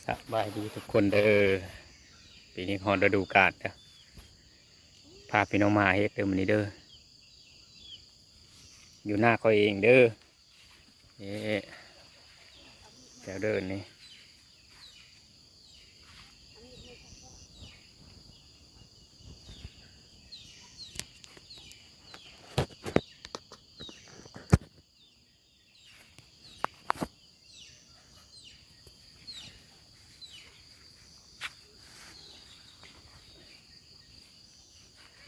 ສະບາຍດີທຸກຄົນເດີ ປີນີ້ຮອດລະດູການເດີ ພາພີ່ນ້ອງມາເຮັດເດີມື້ນີ້ເດີ ຢູ່ນາຂ້ອຍເອງເດີ ເອ ແຖວເດີນນີ້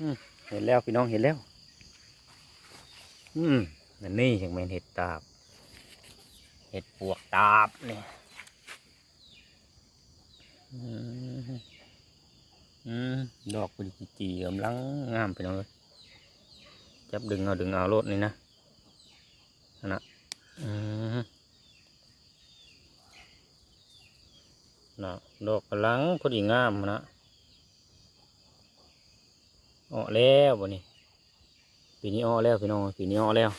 ອືມ ເຫັນແລ້ວພີ່ນ້ອງ ເຫັນແລ້ວ ອືມ ອັນນີ້ຈັ່ງແມ່ນເຫັດຕາບ ເຫັດປວກຕາບນີ້ ອືມ ອືມ ດອກປະດິກຈີກຳລັງງາມພີ່ນ້ອງເອີຍ ຈັບດຶງເອົາ ດຶງເອົາໂລດນີ້ນະ ຫັ້ນນະ ອືມ ນະ ດອກກຳລັງພໍດີງາມນະ ເອາະແລ້ວບັດນີ້ ປີນີ້ເອາະແລ້ວພີ່ນ້ອງ ປີນີ້ເອາະແລ້ວ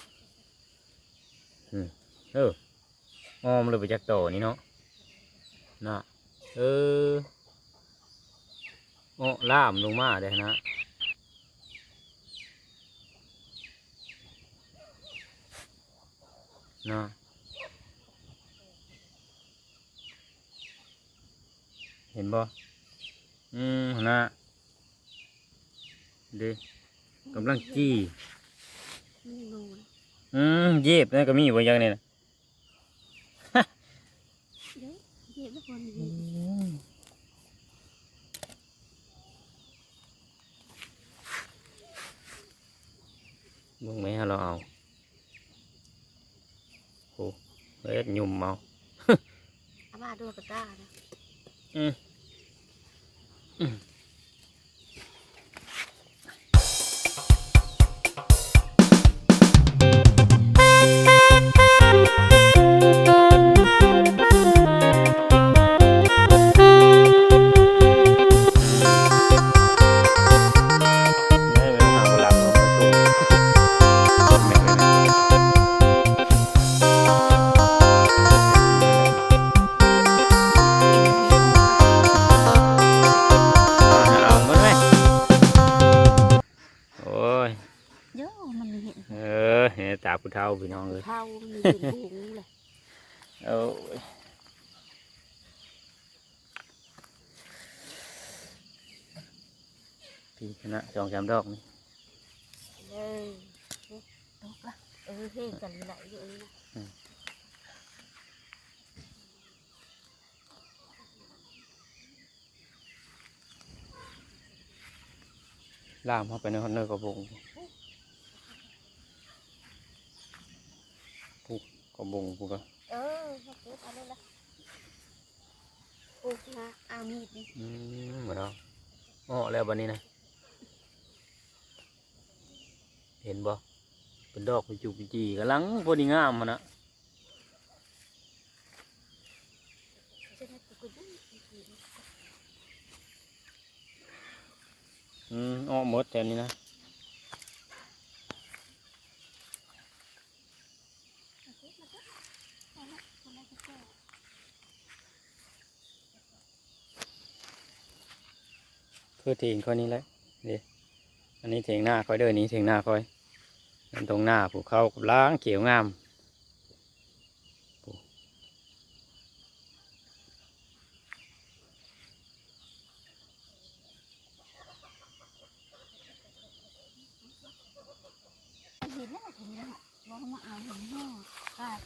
ອືມ ເອີ ອ້ອມເລີຍໄປຈັກຕໍ່ນີ້ເນາະ ນະ ເອີ ເອາະລາມລົງມາເດ້ນະ ນະ ເຫັນບໍ່ ອືມ ຫັ້ນນະ ເດ້ ກຳລັງຈີ່ ມັນຍັງງອນ ອືມ ເຢັບນະ ກໍມີບໍ່ຢ່າງນີ້ນະ ເດ້ ເຢັບແລ້ວຄົນ ອືມ ເບິ່ງແມ່ ເຮົາລອງເອົາ ໂອ້ ເຮັດຫຍຸ່ມເອົາ ອາມາດູກະຕານະ ອືມ ອືມ. ໂອ້ຍ ໂຢ ມັນເຫັນ ເອີ ເຫັນຕາຜູ້ເຖົ້າພີ່ນ້ອງເອີຍ ເຖົ້າມັນເຫັນຫຸງແຫຼະ ໂອ້ຍ ພີ້ຄະນະ ສອງສາມດອກນີ້ ເອີ ຕົກລະ ເອີ ເຮກັນຫຼາຍຢູ່ເອີ ອືມ. ລາມເຮົາໄປເນີ ເນີກະບົງ ພຸ້ນກະບົງພຸ້ນກະ ເອີ ເຮົາເກັບເອົາເລີຍລະ ໂອ້ ມາເອົາມີດນີ້ ອືມ ເອົາ ເອາະແລ້ວບັດນີ້ນະ ເຫັນບໍ່ ເປັນດອກປີຈູປີຈີ ກຳລັງພໍດີງາມຫັ້ນນະ. ອືມ ອອກໝົດແຖວນີ້ນະ ຄືຖຽງຂ້ອຍນີ້ແຫຼະ ເດ້ ອັນນີ້ຖຽງນາຂ້ອຍເດີ ນີ້ຖຽງນາຂ້ອຍ ອັນຕົງນາພູເຂົາກຳລັງຂຽວງາມ. ເຫັນແລ້ວ ເຫັນແລ້ວ ວ່າມາເອົາເຫັນແລ້ວ ກາຍ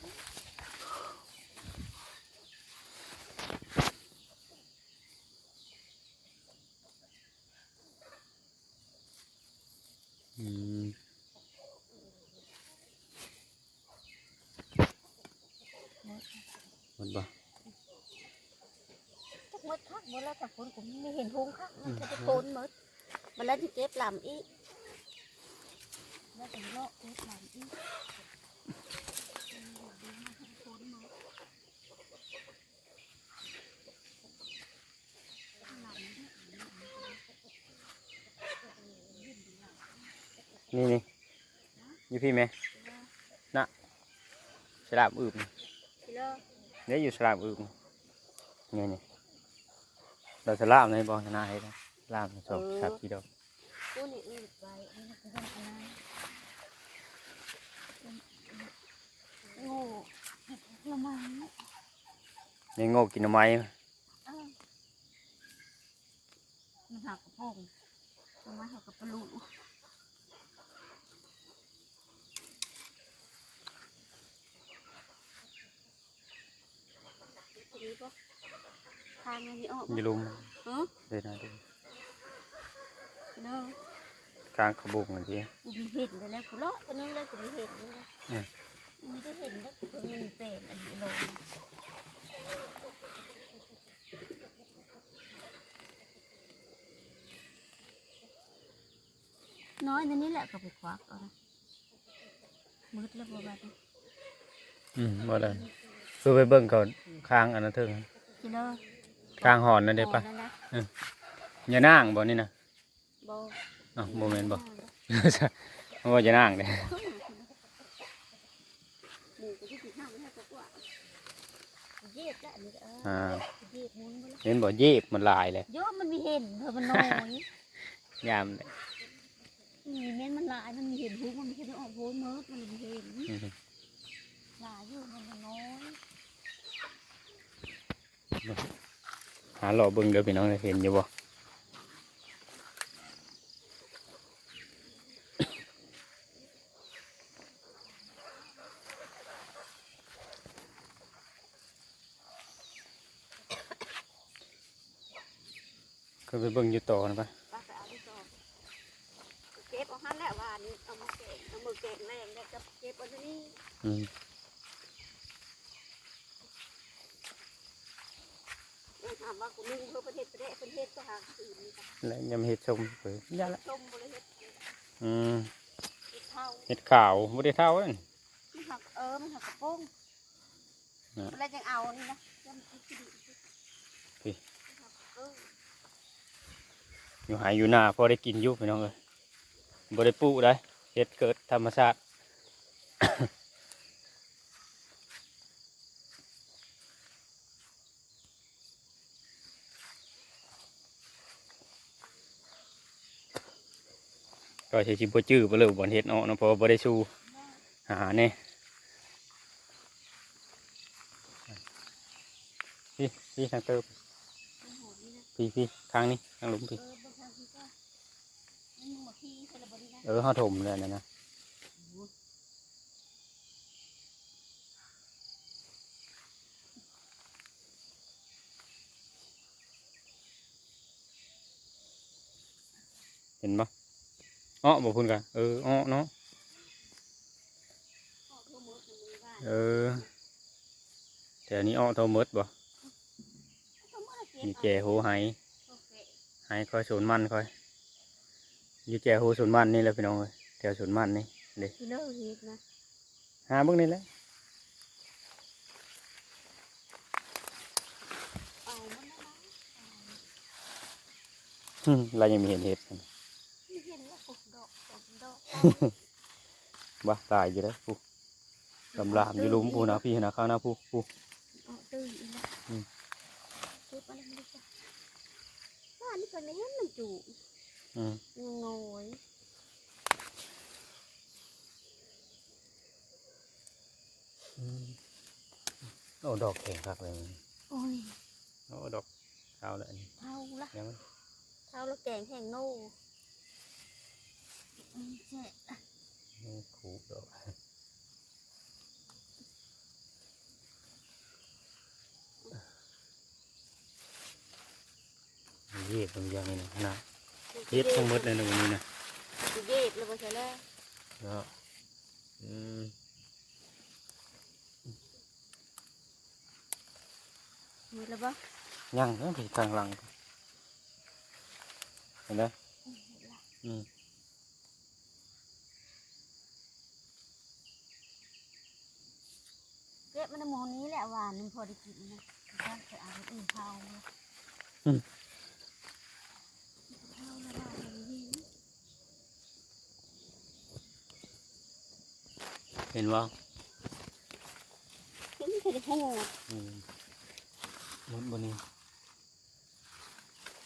ອືມ ໝົດບໍ່? ຈັກໝົດຄັກບໍ່ລະ ແຕ່ຄົນກໍມີເຫັນໂຮງຄັກ ມັນກໍໄດ້ຄົນໝົດ ບັດແລ້ວຊິເກັບລຳອີກ ແລ້ວກໍເລາະເກັບລຳອີກ ຄົນໝົດ. ນີ້ ນີ້ ຢູ່ພີ້ແມ່ ນະ ສະຫຼາບອຶບ ເດ້ ຢູ່ສະຫຼາບອຶບ ນີ້ ນີ້. ດອກສະລາມໃນບໍ່ ນາເຮັດ ສະລາມສອງ ເອີ ສາມສີ່ດອກ. ໂອ້ ນີ້ອືດໄວ້ ອັນນີ້ກໍຍັງອັນນັ້ນ ໂງ່ ລະມັງ ຍັງໂງ່ກິນໜໍ່ໄມ້. ເອີ ມັນຫາກະໂປງ ໜໍ່ໄມ້ຫາກະປະລຸ. ນີ້ບໍ່ ທາງມັນນີ້ອອກບໍ່? ຢູ່ລຸ່ມ ຮະ? ເດີນຫາດູ ເດີ ທາງຂະບົງຫັ້ນຕິ ກູບໍ່ເຫັນແລ້ວ ກູເລາະຕົວໜຶ່ງແລ້ວ ກູບໍ່ເຫັນແລ້ວ. ອືມ ກູບໍ່ໄດ້ເຫັນແລ້ວ ກູເພິ່ງເປັນອັນນີ້ໂລ ນ້ອຍອັນນີ້ແຫຼະ ກໍໄປຄວັກເອົານະ. ມືດແລ້ວບໍ່ບັດນີ້ ອືມ ບໍ່ໄດ້ ຄືໄປເບິ່ງເຂົາຄາງອັນນັ້ນເຖິງ ກິໂລ ຄາງຫອນນັ້ນເດ້ປະ. ຫອນນັ້ນນະ ເອີ ຍານາງບໍ່ນີ້ນະ? ບໍ່ ອ້າວ ບໍ່ແມ່ນບໍ່? ຍານາງ ບໍ່ ຍານາງເດ້. ໝູກໍຊິກິນນ້ຳໃຫ້ກວ່າ ເຢບລະອັນນີ້ ອ່າ ເຢບມັນບໍ່ລະ ເຫັນບໍ່? ເຢບມັນຫຼາຍເລີຍ ໂຍ ມັນມີເຫັນເພິ່ນ ມັນນ້ອຍ ຍາມ ນີ້ແມ່ນມັນຫຼາຍ ມັນມີເຫັນ ຮູ້ມັນມີເຫັນອອກໂພນໝົດ ມັນມີເຫັນ ອືມ ຫຼາຍຢູ່ ມັນກໍນ້ອຍ. ຫາເລາະເບິ່ງເດີພີ່ນ້ອງ ເຫັນຢູ່ບໍ່? ຂຶ້ນໄປເບິ່ງຢູ່ຕໍ່ນະປະ ໄປ ໄປເອົາຢູ່ຕໍ່ ເກັບເອົາຫັ້ນແຫຼະ ວ່ານີ້ເອົາມາແກງ ເອົາມາແກງແລງແລ້ວກໍເກັບເອົາຢູ່ນີ້. ອືມ ເອີ ຖາມວ່າກູໜຶ່ງເພິ່ນເຮັດໄປແດ່ ເພິ່ນເຮັດກໍຫາຄືນນີ້ ແລ້ວຍັງເຮັດຊົມ ເອີ ຢ່າລະ ຊົມບໍ່ໄດ້ເຮັດ. ອືມ ເຮັດເຖົ້າ ເຮັດຂາວ ບໍ່ໄດ້ເຖົ້ານັ້ນ ມັນຫາກ ເອີ ມັນຫາກະໂປງ. ນະ ແລ້ວຈັ່ງເອົານີ້ນະ ພີ່ ຢູ່ໄຮ່ຢູ່ນາພໍໄດ້ກິນຢູ່ພີ່ນ້ອງເອີຍ ບໍ່ໄດ້ປູກໃດ ເຮັດເກີດທຳມະຊາດ. ກໍຊິບໍ່ຈື່ບໍ່ເລີຍບ່ອນເຮັດເນາະ ເນາະ ເພາະວ່າບໍ່ໄດ້ສູ່ຫາແນ່. ພີ້ ພີ້ທາງເຕີບ ພີ້ ພີ້ ທາງນີ້ ທາງລຸ່ມພີ້. ເອີ ເຮົາຖົມແລ້ວນັ້ນນະ. ເຫັນບໍ່? ເອາະບໍ່ພຸ້ນກະ ເອີ ເອາະເນາະ. ເອີ ແຖວນີ້ເອາະທົ່ວໝົດບໍ່? ມີແຈໂຮໄຮ່ ໄຮ່ຂ້ອຍ ສວນມັນຂ້ອຍ ຢູ່ແຈໂຮສວນມັນນີ້ແຫຼະພີ່ນ້ອງເອີຍ ແຖວສວນມັນນີ້ເດ້. ກິໂລເຮັດນະ ຫາເບິ່ງນີ້ແຫຼະ. ລາວຍັງມີເຫັນເຫັດ ມີເຫັນລະ ດອກ ດອກ ບໍ່ ຫຼາຍຢູ່ເດ້ ພຸ້ນ ລຳລາມຢູ່ລຸ່ມພຸ້ນນະ ພີ້ນະ ຂ້າງໜ້າພຸ້ນ ພຸ້ນ ເອົາຕື່ມອີກແລ້ວ. ອືມ ເກັບເອົາແລ້ວມັນຈະ ວ່ານີ້ກໍແມ່ນມັນຈຸ ອືມ ຍັງນ້ອຍ. ອືມ ໂອ້ ດອກແຂງຄັກເລີຍ. ໂອ້ຍ ໂອ້ ດອກເທົ້າແລ້ວອັນນີ້ ເທົ້າລະ ຍັງ ເທົ້າລະແກງແຫ້ງໂນ ອືມ ແຊະ ອືມ ຂູດອອກ. ເຫຍບເບິ່ງຢ່າງນີ້ນະ ຂະໜາດເຮັດທັງໝົດເລີຍນະ ມື້ນີ້ນະ ເຫຍບແລ້ວບໍ່ໃຊ່ແລ້ວເນາະ. ອືມ ໝົດແລ້ວບໍ່? ຍັງເດີ ໄປທາງຫຼັງ ເຫັນເດີ. ອືມ ເກັບມານຳໝ່ອງນີ້ແຫຼະ ຫວ່ານມັນພໍໄດ້ກິນນະ ໄປເອົາອັນອື່ນເຜົາ. ອືມ ເຜົາແລ້ວຫວ່ານມັນເຢັນ ເຫັນບໍ່? ເຫັນແຕ່ຫົວ. ອືມ ໝົດບໍ່ນີ້?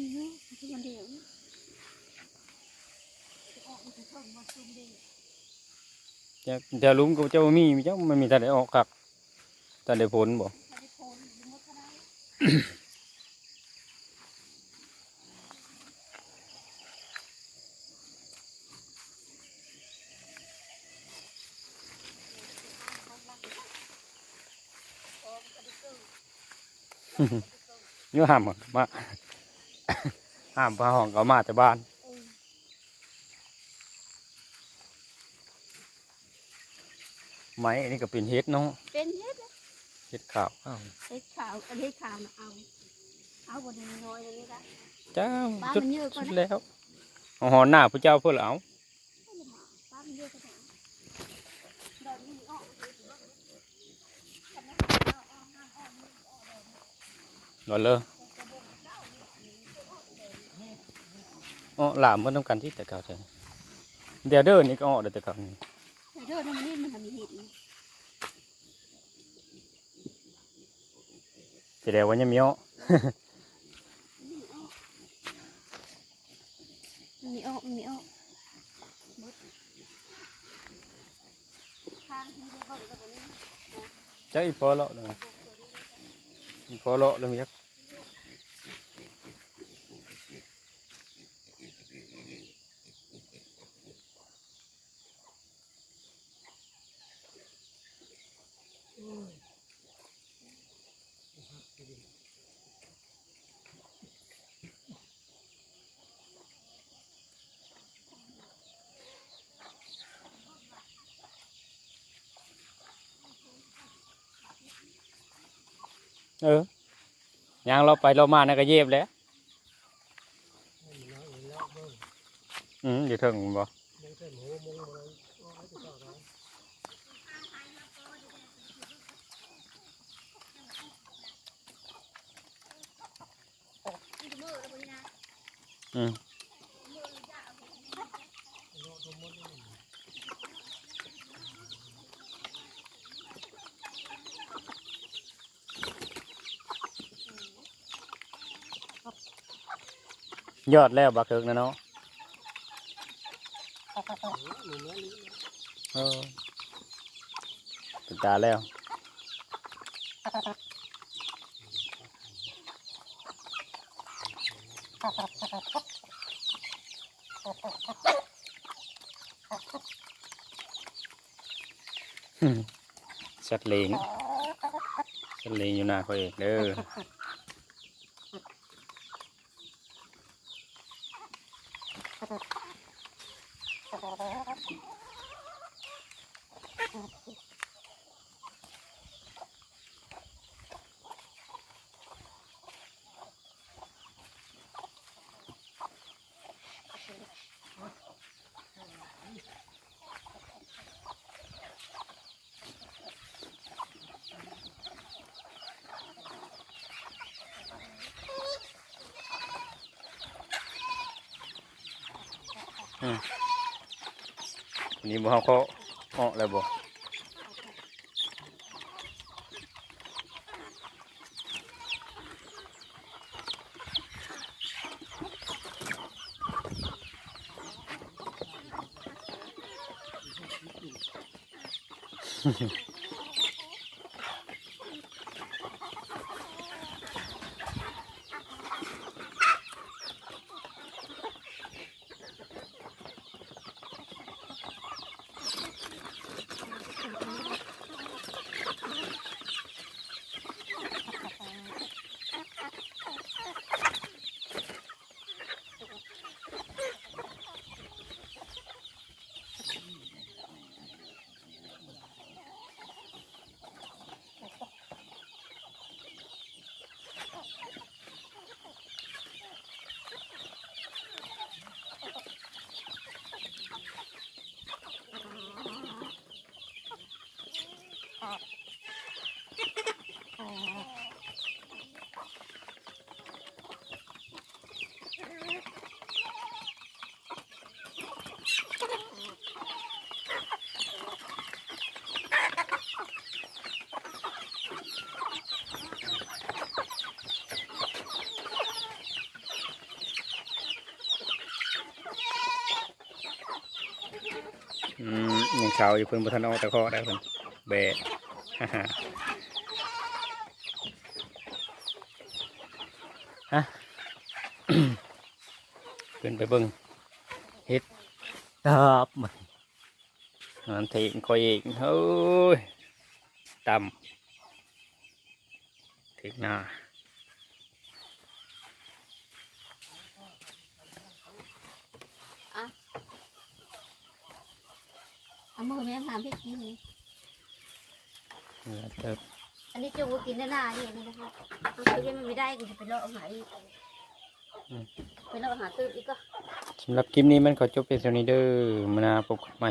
ມີຢູ່ ຄືມັນດຽວນີ້ ອອກມາແຕ່ເທິງມາຊຸມເດ ຈາກແຖວລຸ່ມກໍເຈົ້າບໍ່ມີ ມີຈັກ ມັນມີແຕ່ໄດ້ອອກຄັກ ແຕ່ໄດ້ຜົນບໍ່ ຢູ່ຫ້າມມາ ຫ້າມພາຫ້ອງກໍມາແຕ່ບ້ານ. ໄມ້ອັນນີ້ກໍເປັນເຫັດເນາະ ເປັນເຫັດ ເຫັດຂາວ ອ້າວ ເຫັດຂາວ ອັນເຫັດຂາວນະ ເອົາ ເອົາບໍ່ໄດ້ນ້ອຍໆ ນີ້ລະ ເຈົ້າ ປາ ສຸດ ມັນເຍອະກ່ອນ ສຸດແລ້ວ ເອົາຫອນໜ້າຜູ້ເຈົ້າເພິ່ນລະເອົາ ປາ ມັນເຍອະກ່ອນ ດອກນີ້ອອກ ດອກເລີ ເອາະຫຼາມເໝິດນຳກັນຕິ ແຕ່ເກົ່າແທ້ ແດວເດີນີ້ກໍເອາະໄດ້ແຕ່ເກົ່ານີ້ ແດວເດີນີ້ມັນມີເຫັດ ສະແດງວ່າຍັງມີເອາະ ມີເອາະ ມີເອາະ ມີເອາະ ທາງທີ່ໄດ້ເບິ່ງກໍບໍ່ມີ ຈັກອີ່ພໍເລາະແລ້ວ ອີ່ພໍເລາະແລ້ວ ເອີ ຍ່າງເລາະໄປເລາະມານັ້ນກໍເຫຢີບແຫຼະ. ອືມ ຢູ່ເທິງແມ່ນບໍ່? ຍັງເຕັມຫົວມຸງບໍ່ໄດ້ ເອົາໄວ້ຄືເກົ່າໄດ້. ອືມ ຍອດແລ້ວບັກເຖິກນະເນາະ. ເອີ ເປັນຕາແລ້ວ. ສັດເລ້ງ ສັດເລ້ງຢູ່ໜ້າຂ້ອຍເອງເດີ. ອືມ ນີ້ບໍ່ ເຮົາເຄາະເອາະແລ້ວບໍ່? ອືມ ຍັງເຊົາຢູ່ ເພິ່ນບໍ່ທັນອອກແຕ່ຄອກໄດ໋ ເພິ່ນແບະ. ຮະ ຂຶ້ນໄປເບິ່ງເຫັດຕາບ ມັນເຖງຂ້ອຍເອງ. ໂອ້ຍ ຕ່ຳ ເຖງນາ. ເອົາມືແມ່ຫາເຮັດກິນນີ້ ເອີ ເຕີບ ອັນນີ້ຈົ່ງບໍ່ກິນແນ່ນານີ້ ອັນນີ້ນະຄະ ເຮົາເກັບມັນບໍ່ໄດ້ ກໍຊິໄປເລາະຫາອີກ. ອືມ ໄປເລາະຫາຕື່ມອີກກໍ ສຳລັບຄລິບນີ້ມັນຂໍຈົບພຽງເທົ່ານີ້ເດີ ມື້ໜ້າພົບກັນໃໝ່.